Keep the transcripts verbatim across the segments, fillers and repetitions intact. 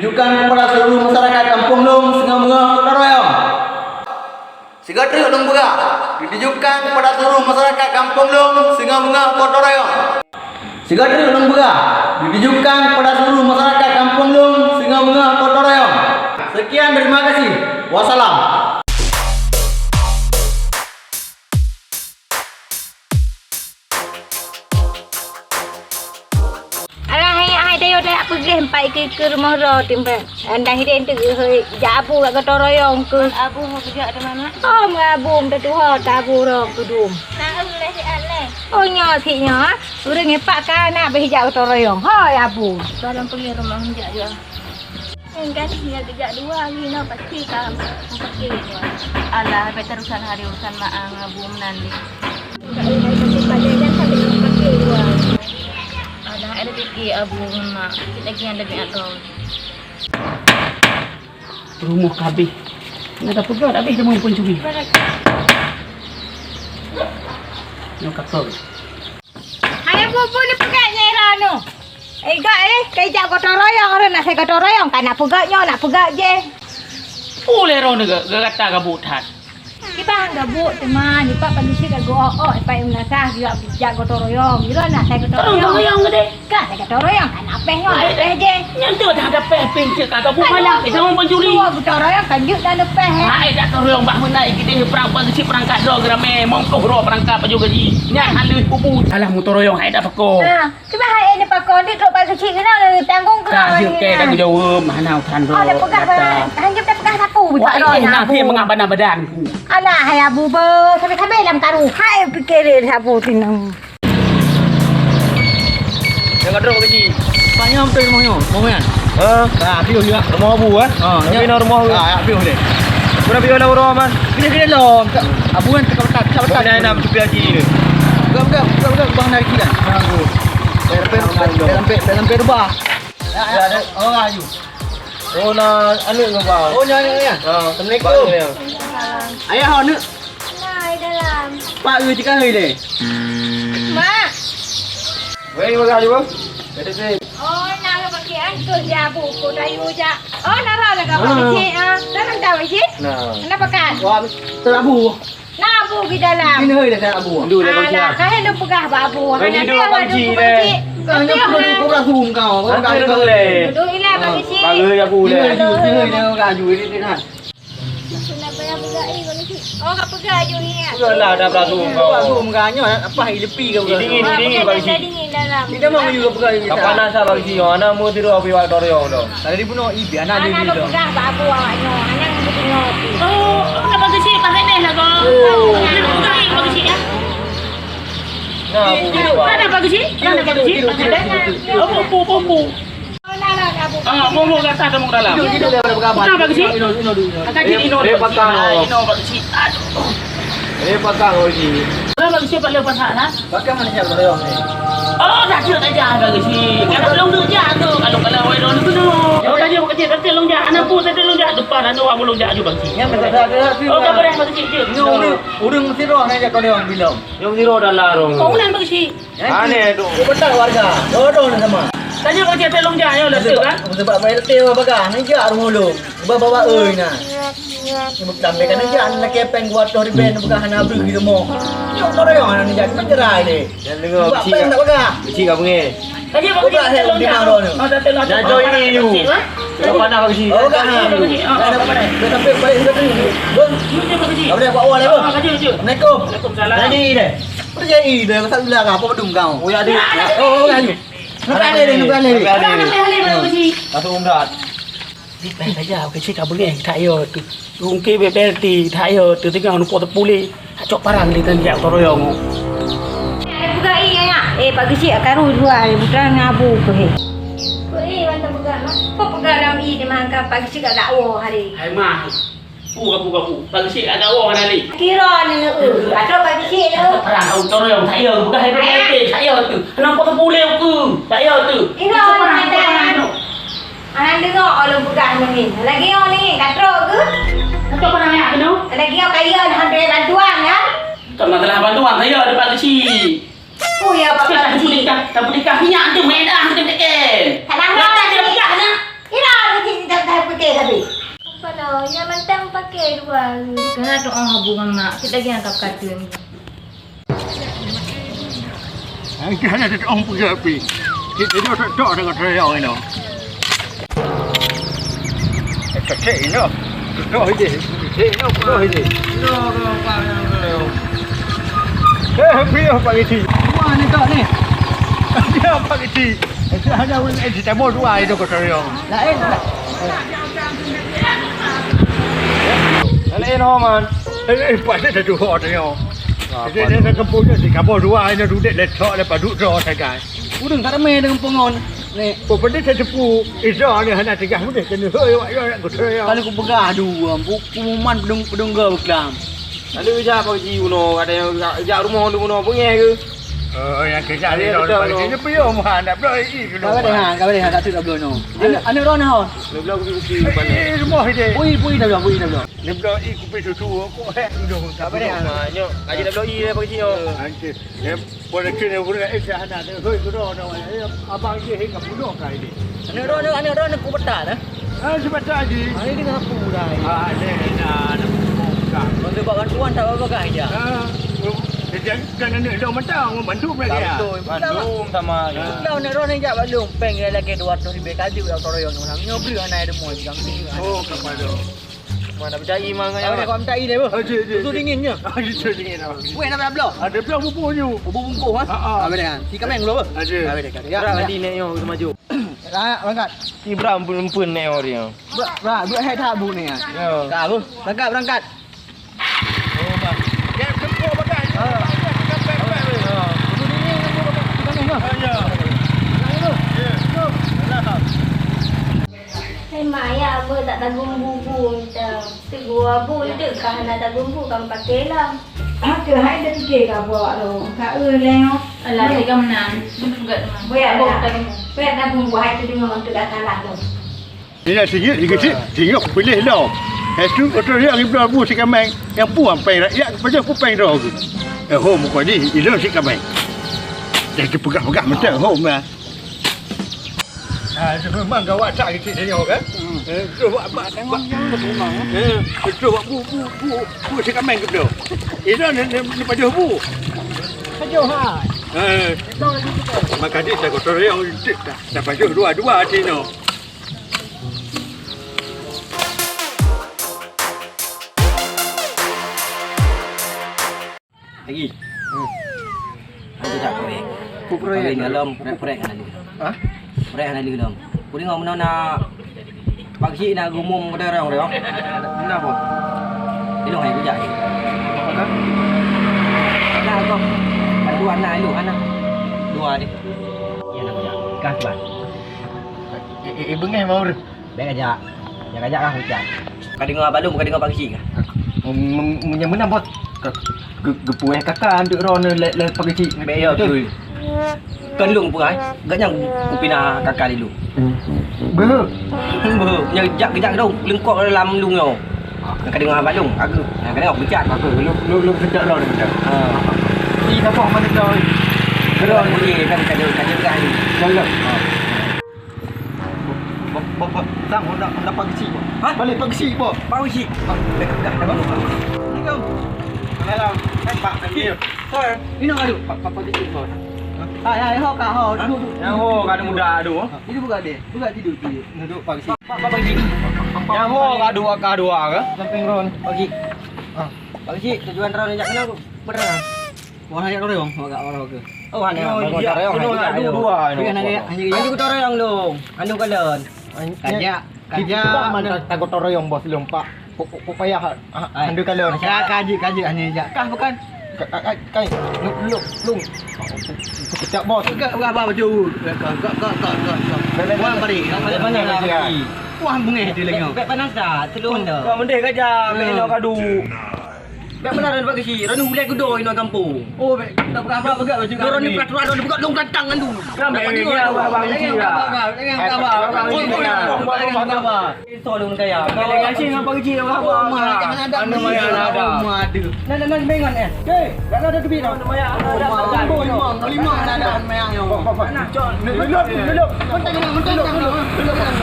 Ditujukan kepada seluruh masyarakat Kampung Lom Singoh Beungoh Gotong Royong. Sigoe treuk lôn peugah, ditujukan kepada seluruh masyarakat Kampung Lom Singoh Beungoh Gotong Royong. Sigoe treuk lôn peugah, ditujukan kepada seluruh masyarakat Kampung Lom Singoh Beungoh Gotong Royong. Sekian, terima kasih. Wassalam. Alah, hai, hai, Dayo, dak peugléh empat ikeu-ikeu rumoh droe teumbang. Anda hidén teuk, hei, jak abu kat gotong royong keu. Abu mau geujak di mana? Oh, meu abu, meu tuha, tabu rong keudum. Nah, leh, leh. Oh, nyoe, sit nyoe, ha? Ureueng ngipak ka na beh jak gotong royong. Hoi, abu. Barang peuli rumoh jak, jak. Kan hingga geujak dua hari na pasti ka meupaké dua. Alah, bèk tarusan hari urusan mak ang abu meunan lé. Alah, ada fikir abu ngon mak. Cit lagi ada biak kau. Rumoh kabeh. Nak peugah abeh teuma pencuri. Nyoe ka keu. Hai, abu, abu, ni peugah nyai Ranu. Eh, gak, eh, kai jak gotong royong, orang nak sai gotong royong, kan nak peugah nyoe, nak peugah je. Ulèe roh ni gata gabuk that. Kiban gabuk teuma, ni pak pagi si gabuk, oh, oh, pak yang meunasah, jak gotong royong, gila nak sai gotong royong. Gotong royong gede. Kan sai gotong royong, kan apeh nyoe, apeh je. Nyan tu dah ada peh peng cek ka gabuk malam, eh, sama pencuri. Gotong royong, kan juk dah lepeh, eh. Hai, dak gotong royong bah meunai, kita perang pagi si perangkat dua geramè, mongkoh roh perangkat baju gaji. Nyan halus pupu. Alah, gotong royong, hai dak peko. Nah. Cuba hai ni pakon di trok bak keuchik keunoe lagèe tanggong keu. Ka jeuet keu dak kujaweueb hana utan. Oh, dak peugah bah. Hanjeuet dak peugah sapeue buta. Wah, eh, na pih mengak bana badan. Alah, hai abu beuh, sabe-sabe lam karu. Hai pikir sapeue tinang. Dak ka trok bak keuchik. Panyang beutôi rumoh nyoe, rumoh nyan. Ha? Ah, piôh juga. Rumoh abu, eh? Ha, tapi na rumoh. Ah, ya, piôh deh. Berapa piôh lah orang, man? Gede-gede lah. Abu kan cakap tak, cakap tak. Bukan nak cukup lagi ni. Pegang, pegang, pegang, pegang, bang naik gila. Bang tu. Sampai, sampai, sampai, sampai rubah. Ya, ya, ya. Oh, ayu. Oh, na aneuk ke, bang? Oh, na aneuk ya? Ha. Assalamualaikum. Ayah, aneuk. Hai, dalam. Pak, lu cakap hari deh. Mak. Wei, bagah ayu, bang. Kata sih. Oh, na pakai angkut je, abu. Kau dayu je. Oh, na rasa dah kau pakai cik, ah. Dalam dah pakai cik? Nah. Kenapa kan? Wah, terabu. Na abu di dalam. Ini dah abu. Alah, kahé lôn peugah bak abu. Hana teuh adu bak keuchik. Kan nyoe pun aku rasa kau. Kau tak ada kau leh. Duduk ilah bak keuchik. Bagus abu leh. Ini dah abu, ini dah abu, ini dah. Kenapa yang peugah, eh, bak keuchik? Oh, ka peugah aju ni, ya? Peugah lah, dah berasu kau. Berasu muka nyoe, apa, eh, lepi ke? Ini dingin, ini dingin, bak keuchik. Dingin dalam. Kita mau juga peugah. Apa nasa bak keuchik? Ana mu tiru api wak doro tu. Tadi dibunuh ibi, anak dia. Anak dia peugah bak aku awak nyoe, anak dia peugah. Oh, nak bak keuchik, pakai deh lah kau. Oh. Nak peugah, eh, bak keuchik, ya? Nah, bu, bu, bu. Mana bak keuchik? Mana bak keuchik? Pakai deh. Oh, bu, bu, bu, bu. Ah, bu, bu, kat atas, kamu ke dalam. Tidur, tidur, dia pada pegang. Bukan bak keuchik. Tidur, tidur, tidur. Angkat diri, tidur. Eh, patah. Ah, tidur bak keuchik. Aduh. Eh, patah bak keuchik. Kalau bak keuchik, bak lepas hak, nah. Pakai mana siap, kalau ni? Oh, dah siap saja bak keuchik. Kalau belum tu, siap tu. Kalau, kalau, wei, dong tu, tu. Oh, dah siap bak keuchik, dah siap long jak. Anak pun, dah siap long jak. Depan, anak orang long jak aju bak keuchik. Yang betul, dah, dah, dah. Oh, dah beres bak keuchik, siap. Ureueng, ureueng sidroe hanya jak kalau yang bilang. Yang sidroe dalam. Kau ulang bak keuchik. Aneh tu. Dia betah warga. Dua-dua ni sama. Tanya kau cakap long jak, ya, letak, kan? Sebab, sebab main letak orang bagah. Ni jak rumah lu. Ubah bawa oi na. Sampai kan jak, nak kepeng buat toh di ben, bukan hana beli di rumah. Nyok orang yang hana ni jak, penjerai deh. Jangan dengar. Buat kecil peng tak bagah. Kecil kau pengen. Tanya kau cakap long jak. Oh, tak tahu lah. Nak join ni you. Kau pandang bak kecil. Oh, tak. Dah sampai balik sudah tu. Bang. Apa dia buat awal, bang? Assalamualaikum. Waalaikumsalam. Tadi deh. Percaya dah, pasal ular apa bedung kau? Oh, ya, ada. Oh, oh, ayo. Nak ada ni, nak ada ni. Nak ada ni. Masuk umrah. Di peh saja, kecil tak boleh, tak yo tu. Ungki bebel ti, tak yo tu, tengah numpuk tepuli. Acok parang di tanjak toroyong. Ada pegang iya ya. Eh, bagi si karu dua, bukan ngabu ke he. Kau eh, mantap pegang, mah. Kau pegang dalam i, dia makan pagi si kat dakwa hari. Hai, mah. Pu, kapu, kapu. Bagi si agak wong ada ni. Kira ni, eh, atau bagi si, eh. Perang kau toroyong saya, bukan saya tu. Saya tu. Kenapa tu boleh aku? Saya tu. Ini orang ada. Anak dengar orang pegang ni. Lagi orang ni, katrok ke? Katrok orang yang kena. Lagi orang kaya, dah ada bantuan, ya? Tak masalah bantuan, saya ada bagi si. Oh, ya, bagi si. Tak boleh kah, tak boleh kah. Minyak tu, medah tu, tekan. Tak ada. Kata dia pegang, ya? Kira bagi si. Nyan mantong pakai dua. Keuhai tu'oh hubungan mak, cit lagi angkab katun. Angkah na tu'oh peugah pi. Cit tadi tok-tok dah kata yang ino. Eh, cek ino. Tok ide. Cek ino, tok ide. Eh, piye Pak Giti? Wah, ni tok ni. Dia Pak Giti. Ada orang eh, kita mau dua itu kata yang. Lain. Lain, oh, man. Eh, eh, pasti ada dua orang yang. Jadi, dia nak kempung dia, si kamu dua, ini duduk letok, lepas duduk, dua sagai. Ureueng ka ramé deungon peungon. Nek. Peue peudeh tateupeue, Iza ni hana teugah meudeh keuneuk hôi awak nyoe nak geutrok. Kalau kupeugah dua, bu-, pengumuman peudong-, peudonggo beuklam. Lalu ija pagi uno, ada yang jak, jak rumah tu uno, bengeh ke? Oh, yang kerja ni dah pagi ni piye mah nak bloe i dulu. Ka deh ha, ka deh ha, tak tu dah bloe no. Aneuk, aneuk roh nah. Nak bloe kupi-kupi. Eh, rumah dia. Pui, pui dah bloe, pui dah bloe. Nak bloe i kupi susu, kok hek dulu. Ka deh ha. Nyoh, kaji dah bloe i dah pagi nyoh. Hancur. Ya, boleh kena guna eh dah nak hoi guna dah. Abang je hingga puluh kali ni. Aneuk droe, aneuk droe, aneuk ku petak dah. Ah, sebentar lagi. Ah, ini dengan aku dah. Ah, ni dah nak buka. Kalau dia buat bantuan tak apa-apa kan ya? Ah, dia kan aneuk droe mentang, bantu mereka ya. Betul. Bantu sama ya. Kalau aneuk droe ni jak balum peng dia lagi dua ratus ribu kali dah toroyong malam. Nyob dia anak dia mau jam tiga. Oh, kepada. Mana bedai mangan ya. Ada kau minta ini apa? Aje, aje. Susu dingin je. Aje, susu dingin apa? Weh, nak bloe? Ada bloe bubur je. Bubur bungkus ah. Ha ah. Ada kan? Si kameng dulu apa? Aje. Ada kan? Ya. Berapa tadi nek yo kita maju? Lah, berangkat. Ni berapa pun pun nek orang. Bra, bra, dua hai tak bu ni ya. Ya. Kau berangkat, berangkat. Oh, bah. Ya, tempo bagai. Ha. Susu dingin kan tu bagai. Si kameng ke? Ya. Hai mak, ya, abah tak tagum bubu macam. Tegur abu, itu kah hana tagum bu, kan pakai lah. Aku hai dah fikir ke apa tu? Kak, eh, leng. Alah, tiga menang. Betul juga tu. Boya, abah tak tagum. Boya tagum bu, hai tu dengar untuk dah salah tu. Ini singgit, singgit, singgit, pilih dah. Itu betul ya, ibu abu si kameng. Yang puang peng rakyat, kepada aku peng dah. Eh, ho, muka ni, itu si kameng. Jadi pegang-pegang macam, ho, mah. Ah, itu memang gawat tak kecil dia kan? Hmm. Eh, terus buat, buat, tengok buat. Yang tu memang. Eh, terus buat bu, bu, bu, bu si kameng ke belum? Itu ni, ni, ni pajoh bu. Pajoh ha. Eh. Itu lagi kita. Maka dia tak kotor yang tak, tak pajoh dua-dua hati no. Lagi. Hmm. Aku tak proyek. Ku proyek. Paling dalam proyek-proyek kan ada. Hah? Proyek kan ada dalam. Ku tengok mana nak Pak Kecik nak gumum kata orang tu. Kenapa? Ilong hai kujak. Apa kan? Nak kau. Kan dua anak lu anak. Dua deh. Ya nak kujak. Kah tuan. Eh, eh, eh, bengeh mau. Bèk kajak. Nyang kajak lah hujan. Ka deungoe Abah Lôn, ka deungoe Pak Keuchik kah? Meunyoe meunan, Bos, geupuéh kaka anteuk droeneuh lé Pak Keuchik. Bèk yo, beutôi. Kon lôn peugah, gobnyan kupinah kaka lé lôn. Beuh. Beuh. Nyoe jak, geujak droe leungkok lam lôn nyoe. Ka deungoe Abah Lôn, aku. Ka deungoe beucat. Aku lôn, lôn, lôn seujak droe dah. Ha. Ih, saboh mana droe? Droe ni kan ka deungoe, ka deungoe. Lôn, lôn. Ha. Bang, bang, bang, tang, Honda, Honda Pak Keuchik, bang. Hah? Balik Pak Keuchik, bang. Pak Keuchik? Bang, dah, dah, dah, bang. Assalamualaikum. Waalaikumsalam. Eh, Pak Keuchik. Sir. Ini aduh, Pak, Pak, Pak Keuchik, bang. Hah? Hai, hai, ho, Kak, ho, duduk, duduk. Yang ho, Kak, muda, aduh. Ini buka deh. Buka tidur, tidur. Duduk, Pak Keuchik. Yang ho, Kak, dua, Kak, dua, ke? Samping Ron. Pak Keuchik. Ah. Pak Keuchik, tujuan Ron jak kena aku. Benar. Wah, jak Ron, agak orang ke? Oh, hana, oh, iya, kena adu dua, anu. Hanya, hanya, hanya, hanya kutoroyong dong. Anu kalon. Kajak, kajak. Kita mana takut toroyong bos lom, Pak. Pok, pok, pok payah, ah, anu kalon. Kajak, kajak, hanya jak. Kah bukan? Ka-, ka-, ka-, kai. Lom, lom, lom. Kejap, bos. Enggak, enggak, apa, baju. Enggak, enggak, enggak, enggak, enggak. Buang balik. Mana, mana, mana? Wah, bungeh dia lagi. Bek panas dah, telur dah. Kau mendeh kajak, bek nak kadu. Bèk meunan Pak Keuchik, droeneuh ulèe geudoe inoe gampông. Oh, bèk, tak peugah apa, peugah baju. Droeneuh peraturan, droeneuh peugah lôn gantang ngon lôn. Kan bèk ni, ya, abang Keuchik, ya. Jangan sabar, jangan sabar. Jangan sabar. Tolong saya. Kalau ngasih dengan Pak Keuchik, apa, apa. Anu, mana ada. Mana ada. Nah, nah, nah, bengon, eh. Okey, tak ada duit, tak. Mana ada. Lima, lima, ada, ada. Mana? Cok, duduk, duduk. Mentang, mentang, mentang.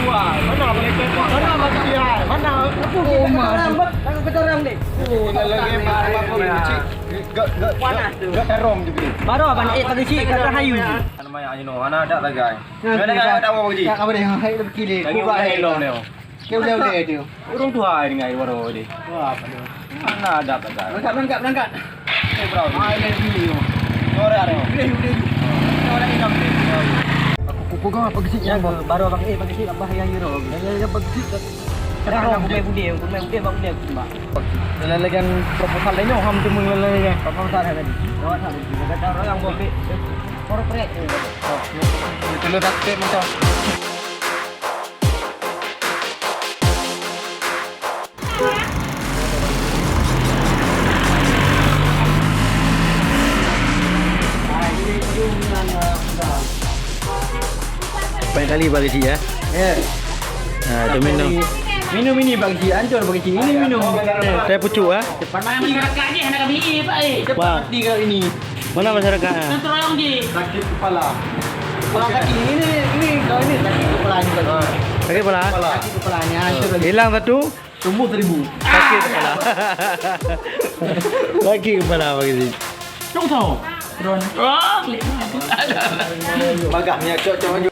Dua. Mana boleh tengok? Mana bagi dia? Ketorang, bek. Lagu ketorang, dek. Oh, lagi apa pun kecil. Gak, gak, gak, gak tarong juga. Baru abang, eh, pagi cik, kata hayu. Nama yang anu, anak dak tagai. Mana yang dak mau pagi cik? Tak apa deh, hai dah kiri. Lagi udah elok ni. Kau udah udah tu. Urang tuha dengan baru deh. Wah, apa tu? Mana dak tagai. Berangkat, berangkat, berangkat. Eh, bro. Ah, ini dulu. Orang ada. Udah, udah. Orang ini. Aku kuku kau apa kecil? Ya, baru abang, eh, pagi cik, abah yang hero. Ya, ya, ya, pagi cik. Kadang aku main budé, aku main budé, bak budé aku tembak. Lagi proposal lain nyoh, ham tu meng lagi. Proposal tadi. Lewat sana. Kata orang yang buat korporate. Oh, itu lo taktik macam. Banyak kali bagi cik, ya? Ya. Ha, tu minum. Minum ini bagi cik, hancur bagi cik. Ini minum. Teh pucuk, ha? Depan mana masyarakat ni, anak kami, Pak, eh. Cepat mati kalau ini. Mana masyarakat? Kita tolong je. Sakit kepala. Orang sakit ini, ini, kalau ini sakit kepala ni. Sakit kepala? Sakit kepala ni, hancur lagi. Hilang satu? Tumbuh seribu. Sakit kepala. Sakit kepala bagi cik. Cok tau. Ron. Oh, klik. Bagah ni, cok, cok.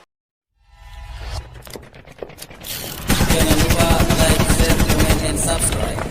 Jangan lupa like, share, comment, and subscribe.